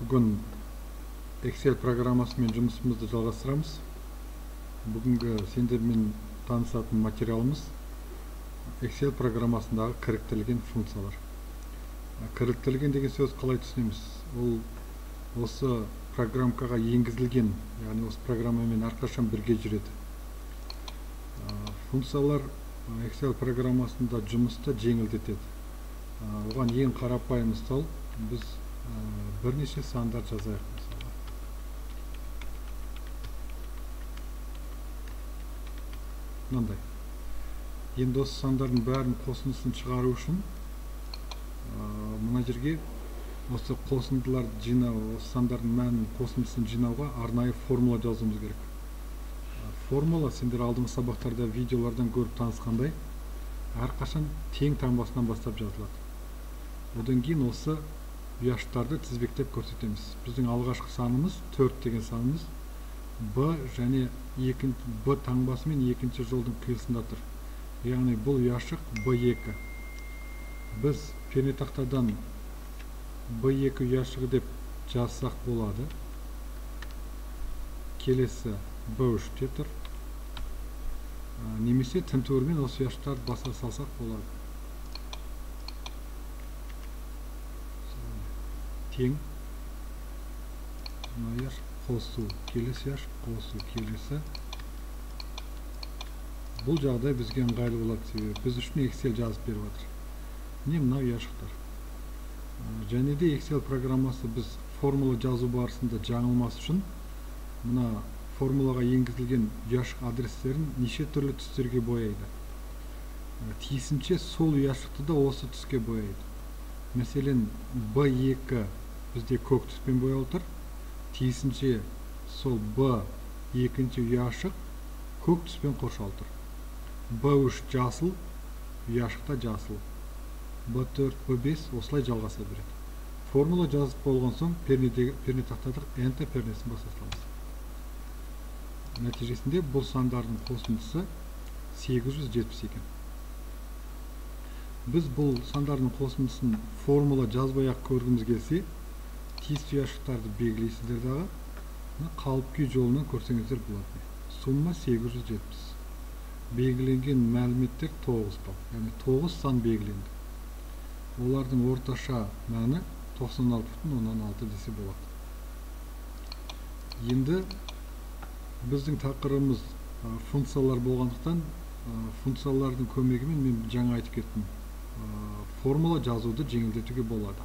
Бүгін Excel программасымен жұмысымызды жалғастырамыз. Бүгінгі сендермен танысатын материалымыз Excel программасындағы кіріктірілген функциялар. Кіріктірілген деген сөз қалай түсінеміз? Ол осы программкаға енгізілген, яғни осы программамен әрқашан бірге жүреді. Функциялар Excel программасында жұмысты жеңілдетеді. Оған ең қарапайым мысал, біз бірнеше сандар жазайық мысалы. Мынандай. Енді осы сандардың бәрін қосындысын шығару үшін мына жерге осы қосындыларды жинау, осы сандардың мәнін қосындысын жинауға арнайы формула жазуымыз керек. Формула сендер алдыңғы сабақтарда видеолардан көріп танысқандай әрқашан тең таңбасынан бастап жазылады. Одан кейін осы ұяшықтарды тізбектеп көрсетеміз. Біздің алғашқы санымыз 4 деген санымыз Б және Б таңбасы мен екінші жолдың қиылысында тұр. Яғни бұл ұяшық Б2. Біз пернетақтадан Б2 ұяшығы деп жазсақ болады. Келесі Б3 те тұр. Немесе тінтуірмен осы ұяшықтарды баса салсақ болады. Тең мына ұяшық қосу, келесі ұяшық қосу, келесі. Бұл жағдай бізге ыңғайлы болады, себебі біз үшін Excel жазып беріп жатыр. Міне мына ұяшықтар. Және де Excel программасы біз формула жазу барысында жаңылмас үшін мына формулаға енгізілген ұяшық адрестерін неше түрлі түстерге бояйды. Тиісінше сол ұяшықты да осы түске бояйды. Мәселен, Б2 бізде көк түспен боялып тұр. Тиісінше сол Б екінші ұяшық көк түспен қоршалып тұр. Б3 жасыл, ұяшықта жасыл. Б4, Б5 осылай жалғаса береді. Формула жазып болған соң пернетақтада Enter пернесін баса саламыз. Нәтижесінде бұл сандардың қосындысы 870 екен. Біз бұл сандардың қосындысын формула жазбай-ақ көргіміз келсе, тиісті ұяшықтарды белгілейсіздер дағы, қалып күй жолынан көрсеңіздер болады. Сумма 870. Белгіленген мәліметтер 9 тал, яғни 9 сан белгіленді. Олардың орташа мәні 96,6 десе болады. Енді біздің тақырыбымыз функциялар болғандықтан, функциялардың көмегімен мен жаңа айтып кеттім. Формула жазуды жеңілдетуге болады.